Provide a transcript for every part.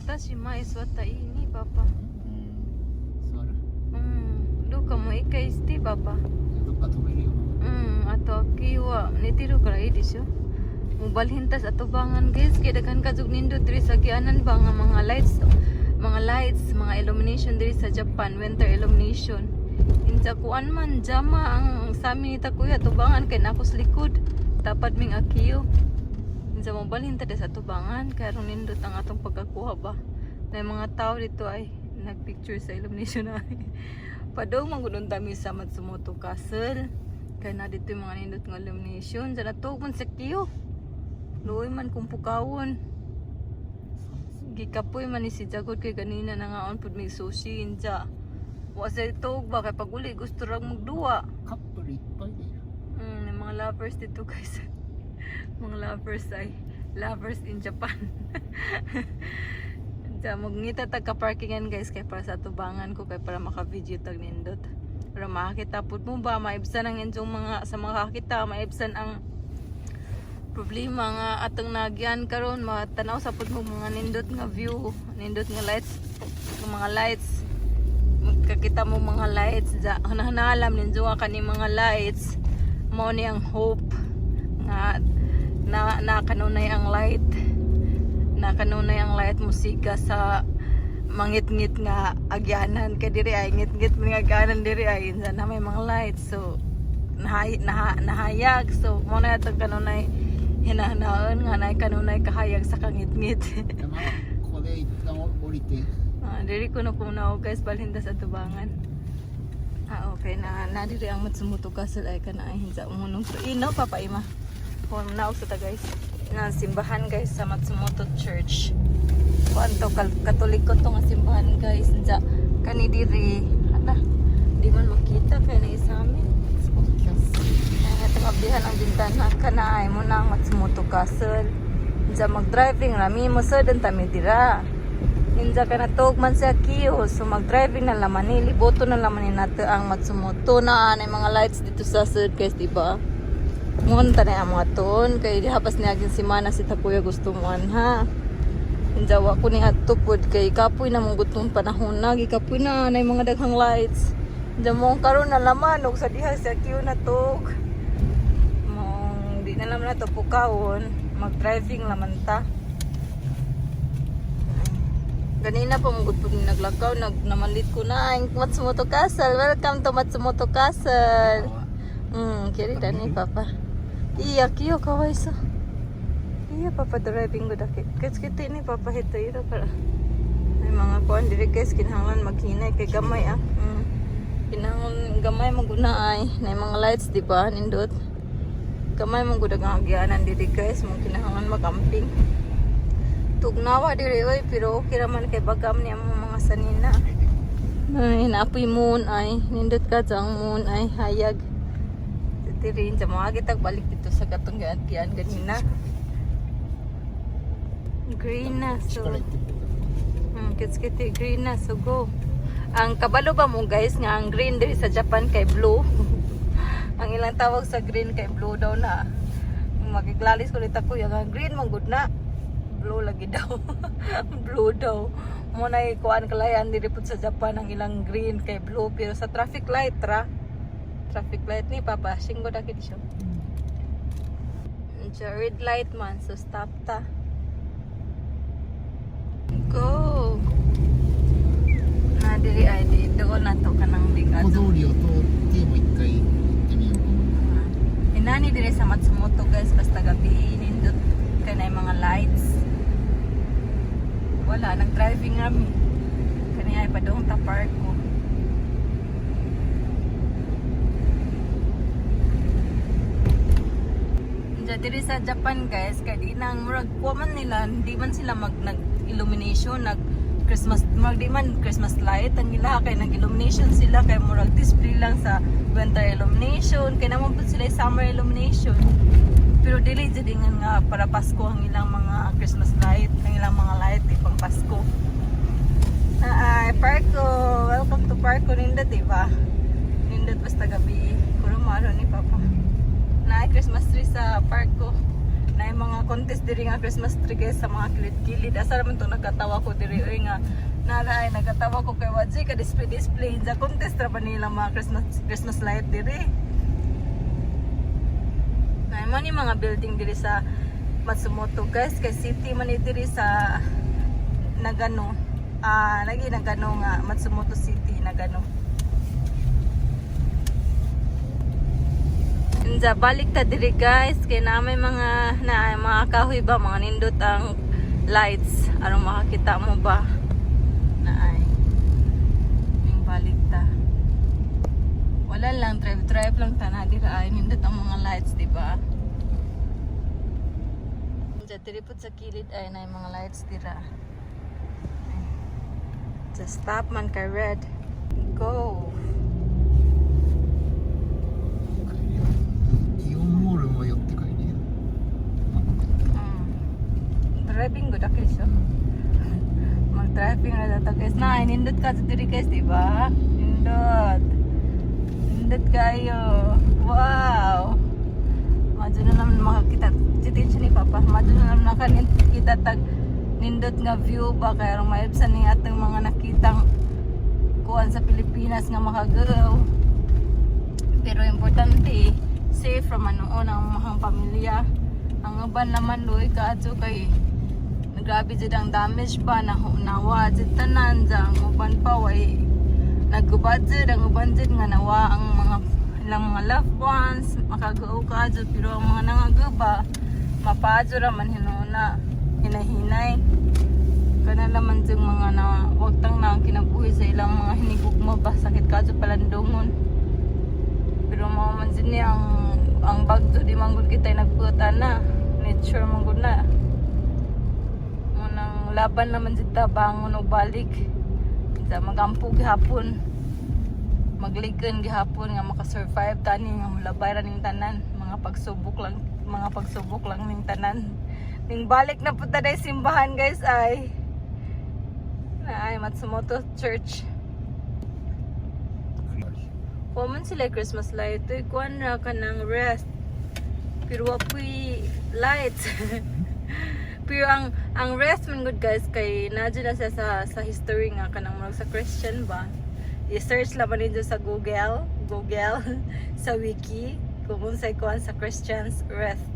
私前座ったいいねパパ。うん、座る。うん、どっかもう一回してパパ。どっか止めるよ。うん、あと秋は寝てるからいいでしょ。Mubalhin tas atubangan, guys, kay daghan ka jug nindot diri sa agianan ba nga mga lights, mga lights, mga illumination diri sa Japan, winter illumination. Insa kuan man jama ang sa amin ni Takuya tubangan kay nako sa likod. Dapat ming akiyo. Insa mobalhin ta sa tubangan kay aron nindot ang atong pagkakuha ba. Na mga tao dito ay nagpicture sa illumination ay. Padong man gud mi sa Matsumoto Castle. Kay na dito yung mga nindot nga illumination. Sa natug man sa kiyo. Luoy man kung pukawon. Gikapoy man ni si Jagod kay ganina nangaon pud may sushi inja. Wa sa tuog ba kay pag uli gusto ra magduwa. カップルいっぱいでいる。 Yung mga lovers dito, guys. Mga lovers ay lovers in Japan. Diyan, magngita tag ka-parkingan, guys, kay para sa tubangan ko kay para maka-video tag nindot. Pero makakita pud mo ba maibsan ang inyong mga sa mga kakita maibsan ang problema nga atong nagyan karon, matanaw sa pud mo mga nindot nga view, nindot nga lights, mga lights, magkakita mo mga lights ja hanahanalam ninyo nga kani mga lights mao ni ang hope nga na na kanunay ang light, na kanunay ang light musika sa mangit-ngit nga agyanan kay diri ay ngit-ngit man nga agyanan diri ay na may mga lights, so nahay, nahayag, so mo na itong kanunay hinahanaon nga nay kanunay kahayag sa kangit-ngit. 山ここで一旦降りて。 Ah, diri ko na punaw, guys, balhin ta sa tubangan. Ah, okay na. Na diri ang Matsumoto Castle ay kana ay hinsa umunong so ino papa ima. Kung naog sa ta, guys. Na simbahan, guys, sa Matsumoto Church. Kuan to Katoliko to nga simbahan, guys. Hinsa kani diri. Hala. Di man makita kay na isa amin. Ay, atong ablihan ang bintana kana ay mo na ang Matsumoto Castle. Hinsa mag-driving rami mo sa dan tami dira. Ninja ka na tug man sa Kiyo. So mag-driving na laman ni liboto na laman ni nato ang Matsumoto na ay mga lights dito sa sud, guys, di ba? Munta na ang mga tuon kay hapas niya aging simana si Takuya gusto mo ha. Ninja wa ko ni adto pod kay kapoy na mong gutong panahon na gikapoy na na mga daghang lights. Ninja mo karon na laman og sa diha sa Kiyo na tug. Mong di na laman na to pukawon, mag-driving laman ta. Ganina pa mong gud naglakaw, nag namalit ko na ang Matsumoto Castle. Welcome to Matsumoto Castle. Kiri dani papa. Iya, kiyo kawaiso. Iya papa driving gud ake. Kits kiti ni papa hito iro para. Ay mga kuan diri, guys, kinahanglan maghinay kay gamay ah. Kinahanglan gamay mo guna ay na mga lights, di ba? Nindot. Gamay mo gud ang agyanan diri, guys, mo kinahanglan magamping. Tugnawa diri oy, pero okay ra man kay bagam niya ang mga sanina. Ay, naapoy moon ay. Nindot ka sa ang moon ay hayag. Diri sa mga gitag balik dito sa katong giantian ganina. Green na so. 力行ってみる。 Kits kiti green na, so go. Ang kabalo ba mo, guys, nga ang green diri sa Japan kay blue? Ang ilang tawag sa green kay blue daw na. Makiglalis ko nita kuya nga green man gud na. Blue lagi daw. Blue daw. Mo na kuan kalayan diri pud sa Japan ang ilang green kay blue pero sa traffic light ra. Traffic light ni papa singgo dakit siya. Siya red light man, so stop ta. Go. Na diri ay di doon na to kanang 小 big 通りを通ってもう一回行ってみようかな。 Inani diri sa Matsumoto, guys, basta gabi nindot kay na mga lights. Wala nag driving rami. Kani ay padung ta park ko. Diyan diri sa Japan, guys, kay di nang murag kuha man nila, hindi man sila mag nag illumination, nag Christmas, murag di man Christmas light ang ila kay nag illumination sila kay murag display lang sa winter illumination kay naman pud sila summer illumination. Pero dili jud ingon nga para Pasko ang ilang mga Christmas light, ang ilang mga light di pang Pasko. Ah, ay, Parko. Welcome to Parko nindot, di ba? Nindot basta gabi. Kurumaro ni Papa. Na Christmas tree sa Parko. Na yung mga contest diri nga Christmas tree, guys, sa mga kilid-kilid. Asa naman to nagkatawa ko diri oy nga nara ay nagkatawa ko kay Wadji ka display display sa contest ra ba nila mga Christmas Christmas light diri. Na mo ni mga building diri sa Matsumoto, guys, kay city man ni diri sa Nagano. Ah, lagi Nagano nga Matsumoto City, Nagano. Inja, balik ta diri, guys, kay na may mga na mga kahoy ba, mga nindot ang lights aron makakita mo ba na ay ning balik ta. Wala lang, drive drive lang ta na dira ay nindot ang mga lights, di ba? Inja, diri pud sa kilid ay na mga lights dira. Ay. Just stop man kay red. Go. 帰りよ。イオンモールも寄って帰りよ。 Driving good ako siya. Mag-driving na dato, guys. Na, nindot ka sa diri, guys, di ba? Nindot. Nindot kayo. Wow! Madyo na naman makakita. Chitin siya ni Papa. Madyo na naman nakakita tag nindot nga view ba kaya rong maibsan ni atong mga nakitang kuan sa Pilipinas nga makagalaw. Pero importante, safe from ano ang mga pamilya. Ang uban naman luoy kaadto kay grabe jud ang damage ba na nawa jud tanan dya. Ang uban pa way nagubad jud, ang uban jud nga nawa ang mga ilang mga loved ones makagao ka jud, pero ang mga nangaguba mapaadyo ra man hinuna hinahinay kana naman jud mga na wagtang na ang kinabuhi sa ilang mga hinigugma ba, sakit ka jud palandungon. Pero mao man jud ni ang bagyo, di man gud kita nagputa na nature man gud na munang laban naman jud ta, bangon og balik sa magampo gihapon, maglikan gihapon nga makasurvive tani nga mulabay ra ning tanan mga pagsubok lang, mga pagsubok lang ning tanan. Ning balik na pud ta day simbahan, guys, ay na ay Matsumoto Church. Common sila Christmas light. Uy, kuan ra ka ng rest. Pero wa po'y light. Pero ang rest man good, guys, kay nadyo na siya sa history nga kanang murag sa Christian ba. I-search lang man ninyo sa Google, Google sa wiki kung unsay kuan sa Christians rest.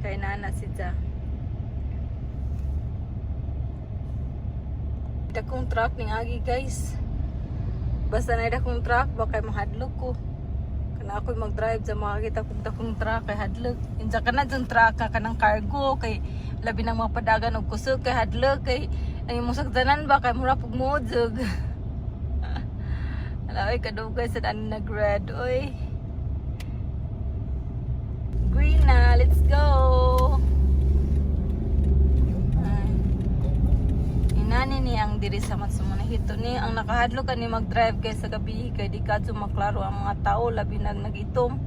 Kay nana siya. Dakong truck ning agi, guys. Basta na dakong truck ba kay mahadlok ko. Kana ako'y mag-drive sa makakita kong dakong truck kay hadlok. Insa ka na dyan truck ka kanang cargo kay labi nang mapadagan og kusog kay hadlok kay ang imong sakdanan ba kay mura pug modzog. Ala oy, kadugay sa daan nag-red oy. Green na, let's go. Ay. Inani ni ang diri sa Matsumoto ni ang nakahadlok ka ni mag-drive kay sa gabi kay di ka maklaro ang mga tao labi nag nagitom.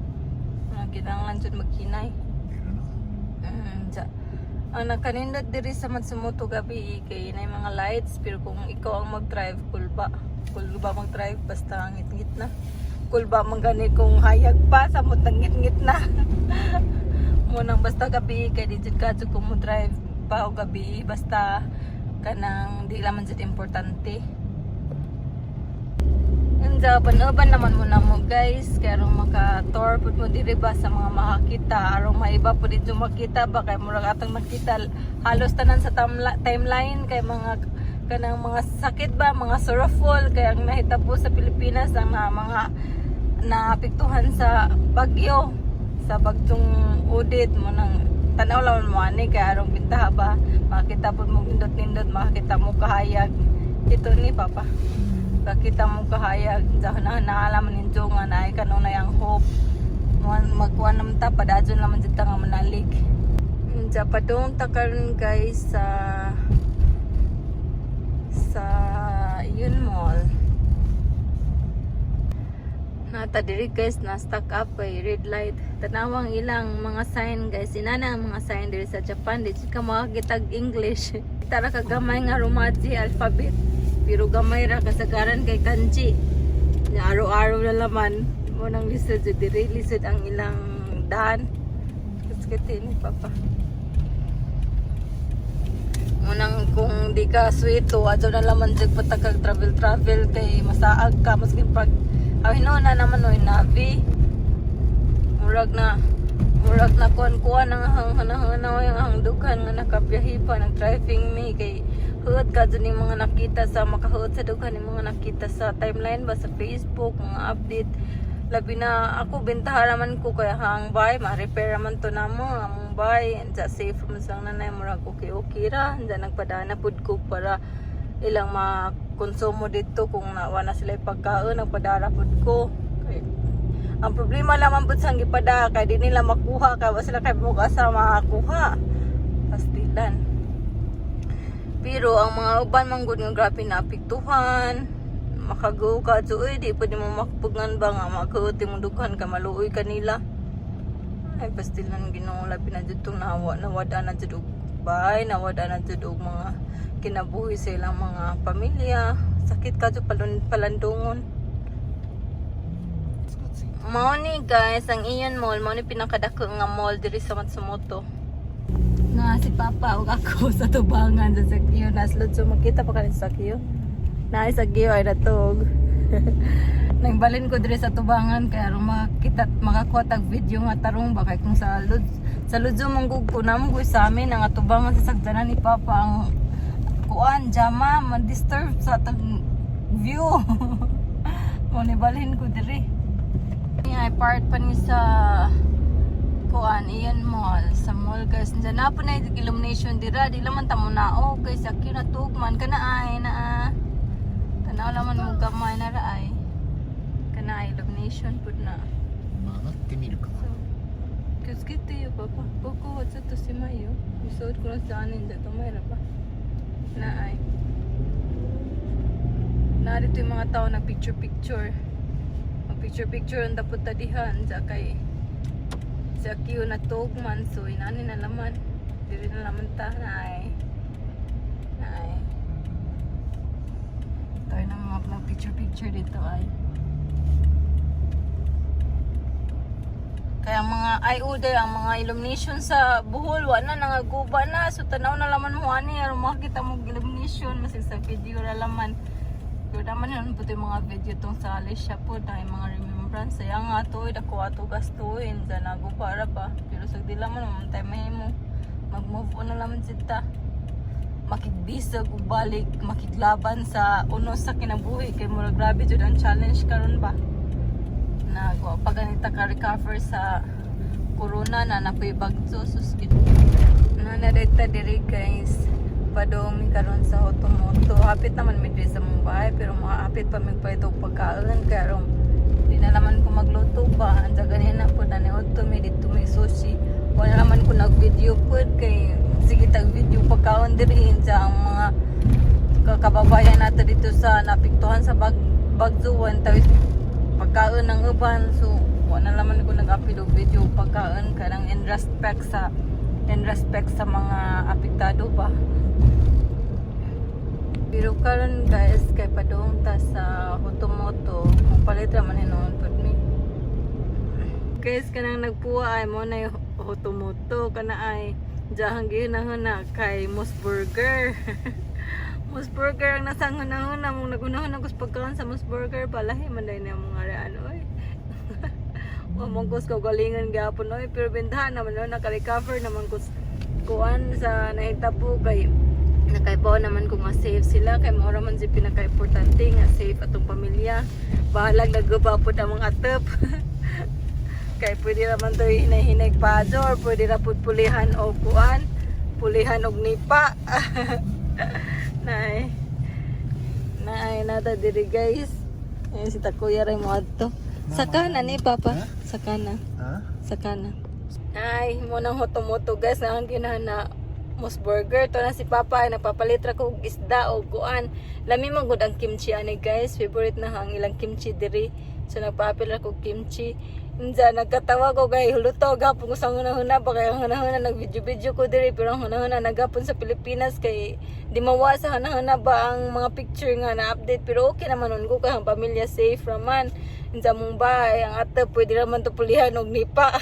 Nga kinahanglan jud maghinay. 出るな。 Dya. Ang nakanindot diri sa Matsumoto gabi kay na mga lights, pero kung ikaw ang mag-drive, kulba. Kulba mag-drive basta ngit-ngit na. Kulba man gani kung hayag pa samot nang ngit-ngit na. Munang basta gabi kay di jud ka jud kung mo drive pa o gabi basta kanang di laman jud importante. Unsa panuban naman mo na mo, guys, kay aron maka-tour pud mo diri ba sa mga makakita aron maiba pud dito makita ba kay murag atong nakita halos tanan sa timeline kay mga kanang mga sakit ba, mga sorrowful kay ang nahitabo sa Pilipinas ang na, mga naapektuhan sa bagyo, sa bagyong Odette mo nang tanaw lang mo ani kay aron bintaha ba makita pud mo nindot-nindot, makakita mo kahayag ito ni Papa, kakita mo kahayag dahil na naalaman ninyo nga naay kanunay ang hope. Magkuha naman ta padadyon naman dito nga manalig. Diya padung ta karon, guys, sa Aeon Mall. Nata diri, guys, na stuck up kay red light. Tanawang ilang mga sign, guys. Inana ang mga sign diri sa Japan, di jud ka makakitag English. Tara ka gamay nga Romaji alphabet. Pero gamay ra kasagaran kay kanji. Nya araw-araw na laman mo nang lisod jud diri, lisod ang ilang daan. Kuskiti ni Papa. Munang kung di ka sweet adyo na laman jud patakag travel travel kay masaag ka maski pag ay no na naman oy navi. Murag na kuan kuan ang hang hang ang dughan nga nakabiyahe pa nag driving me kay huot ka dyan yung mga nakita sa makahuot sa dughan yung mga nakita sa timeline ba sa Facebook, mga update. Labi na ako, bentahan naman ko kaya hang bay ma-repair naman to namo among bay and safe man sang nanay, murag okay okay ra. And nagpadana pud ko para ilang makonsumo dito kung nawa na sila pagkaon, nagpadara pud ko. Kay ang problema lamang pud sa gipada kay di nila makuha kay wa sila kay bukas sa makakuha. Pastilan. Pero ang mga uban man gud nga grabe na apektuhan. Makago ka uy, di pwede mo makapugngan ba nga makaguti mong dughan ka maluoy kanila. Ay pastilan, Ginoo, labi na jud tong nawa nawada na jud og bahay, nawada na jud og mga kinabuhi sa ilang mga pamilya. Sakit ka jud palandungon. ついた Mao ni guys, ang Aeon Mall, mao ni pinakadako nga mall diri sa Matsumoto. Na si Papa ug ako sa tubangan sa Sakyo naslod, so makita pa kanin sa Sakyo. Naay Sakyo ay natog. Nangbalin ko diri sa tubangan kay aron makita makakuha tag video nga tarong ba kay kung sa Ludzo manggug ko namo ko sa amin ang atubangan sa sagdanan ni Papa ang kuan jama man-disturb sa tag view. Mo ni balhin ko diri. Ni ay part pa ni sa kuan Aeon Mall, sa mall guys. Diyan na po na yung illumination dira, di laman ta mo na oh guys, sakyo na tugman kana ay na ah. Tanaw laman mo gamay na ra ay. Kana ay illumination pud na. 曲がってみるか。 So, 気をつけてよパパ。ここはちょっと狭いよ。Isuot ko lang sa anin dyan. Tumay ra ba? Na ay. Narito yung mga tao na picture picture. Mag picture picture ang dapat tadihan sa kay sa kiyo na tugman, so inani na laman. Dili na laman ta na ay. Na ay. Tayo na mga picture picture dito ay. Kaya ang mga ay uday ang mga illumination sa Bohol wa na nangaguba na, so tanaw na laman mo ani aron makita mo og illumination masig sa video ra laman. Pero naman yun po yung mga video tong sa Alicia po dahil mga remembrance. Saya nga to, dako ato gastuin sa naguba ra ba. Pero sa di laman man tayo mahimo. Mag-move on na laman sita. Makigbisag ug balik, makiglaban sa uno sa kinabuhi kay murag grabe jud ang challenge karon ba na pa ganita ka recover sa corona na napoy bagso sus na narekta diri guys. Padong mi karon sa Hotomoto, hapit naman mi diri sa mong bahay pero mahapit pa mi palit og pagkaon kay aron di na naman ko magluto ba. Anja ganin na po na ni Otto mi dito mi sushi, wala naman ko nag video pod kay sige tag video pagkaon diri sa ang mga kababayan nato dito sa napiktuhan sa bagzuan tawis pagkaon ng uban, so wala na naman ko nag-upload og video pagkaon kanang in respect sa mga apektado ba. Pero karon guys kay padung ta sa Hotomoto, palit ra man hinuon pud mi guys. Kanang nagpuwa ay mo na yung Hotomoto kana ay diyahang gihunahuna kay Mos Burger. Mos Burger ang nasa hunahuna mong nagunahon ako sa pagkaon sa Mos Burger, palahi man dahil na mga reano oy. Wa mo ko sa kaugalingon gihapon oy, pero bentahan naman no, naka-recover naman ko kuan sa nahitabo kay nakaibaw naman ko nga safe sila kay mao ra man si pinaka-importante nga safe atong pamilya. Bahalag naguba pud ang mga atop kay pwede ra man to hinay-hinay pa or pwede ra pud pulihan og kuan, pulihan og nipa. Nay naay nata diri guys. Ayun si Takuya ray mo adto sa kana ni Papa. Ha? Sa kana. あ Sa kana. Ay, mo nang Hotomoto guys na ang ginahana Mos Burger to na si Papa ay nagpapalitra ko og isda o kuan. Lami man gud ang kimchi ani guys. Favorite na ang ilang kimchi diri. So nagpaapil ako og kimchi. Inja nagkatawa ko kay huluto gapon ko sa hunahuna pa kay ang hunahuna nag-video-video ko diri pero ang hunahuna nagapon sa Pilipinas kay di mawa sa hunahuna ba ang mga picture nga na update, pero okay naman nun ko kay ang pamilya safe raman. Sa among bahay ang atop pwede ra man to pulihan og nipa.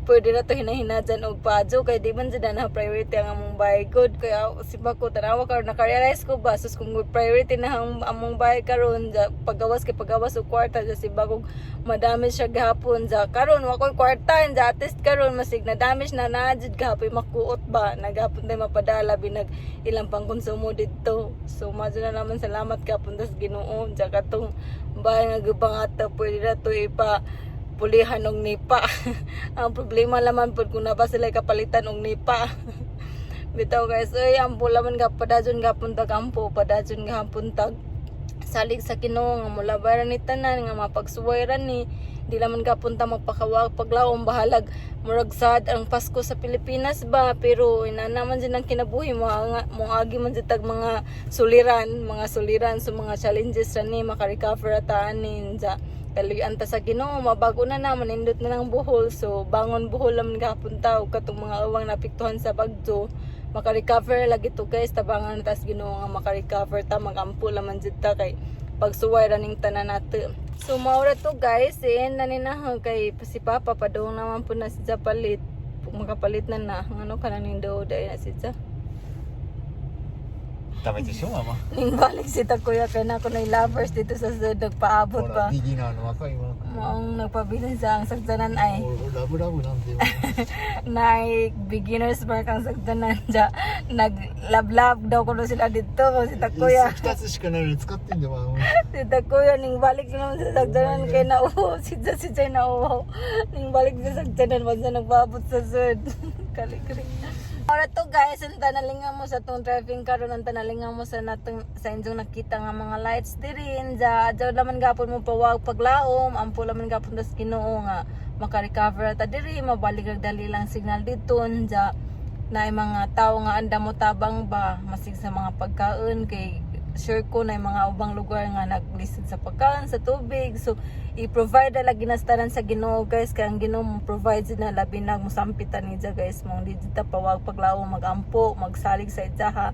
Pwede ra to hinahinadyan og padyo kay di man jud na priority ang among bahay good. Kaya si ko tanawa karon, naka-realize ko ba, sus, kung priority na ang among bahay karon ja, pagawas kay pagawas og kwarta ja, si bagong madamage siya gahapon ja, karon wa koy kwarta ja, at least karon masig na damage na na jud gahapon, makuot ba nagapon tay mapadala binag ilang pang konsumo didto. So madyo na naman, salamat gapon tas Ginoo ja, katong bahay nga gubang ato pwede na to ipa pulihan og nipa. Ang problema laman pud kung na ba sila kapalitan og nipa. Bitaw guys, oy, ampo laman ka, padayon gapon tag ampo, padayon gapon tag salig sa Ginoo nga mulabay ra ni tanan, nga mapagsuway ra ni. Di laman gapon ta magpakawag paglawom, bahalag murag sad ang Pasko sa Pilipinas ba, pero ina naman din ang kinabuhi mo nga mo agi man jud tag mga suliran so mga challenges ra ni, maka-recover ra ta ani ja. Kaluyan ta sa Ginoo, mabago na na, manindot na ng Bohol. So bangon Bohol laman gapon ta ug katong mga awang napiktuhan sa bagyo, maka-recover lagi to guys. Tabangan tas Ginoo nga maka-recover ta, magampo laman jud ta kay pagsuway ra ning tanan nato. So mao ra to guys, eh nani na kay si Papa padung naman po na siya palit, makapalit na na ano ka na ning daw dai na siya. ダメでしょママ。 Ning balik si ta kuya kay na ko na lovers dito sa sud ほ nagpaabot ら pa. ビギナーの若い者。 Maong nagpabilin sa ang sagdanan ay 俺ラブラブなんてよ。 na beginners mark ang sagdanan ja, naglablab daw kuno sila dito si ta kuya. 二つしかないのに使ってんだよ。 Si Takuya, ning balik na naman sa sagdanan kay nauho. Si Jay nauho. Ning balik sa sagdanan, wansa nagpaabot sa sud. Kalikri. Ora to guys, ang tanalinga mo sa tong driving karon, ang tanalinga mo sa natong sa inyong nakita nga mga lights diri ja, adyaw laman gapon mo pawag paglaom, ampo laman gapon tas Ginoo nga maka-recover ta diri, mabalik ang dali lang signal dito ja, na mga tao nga anda mo tabang ba masig sa mga pagkaon, kay sure ko na yung mga ubang lugar nga naglisod sa pagkaon, sa tubig. So i-provide na lagi nastaran sa Ginoo guys, kay ang Ginoo mo provide na, labi na mosampitan ni dya guys, mong di ta pawag paglaom, magampo, magsalig sa idyaha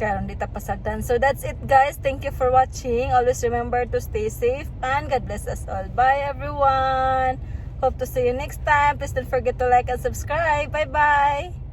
karon di ta pasagdan. So that's it guys, thank you for watching. Always remember to stay safe and God bless us all. Bye everyone, hope to see you next time. Please don't forget to like and subscribe. Bye bye.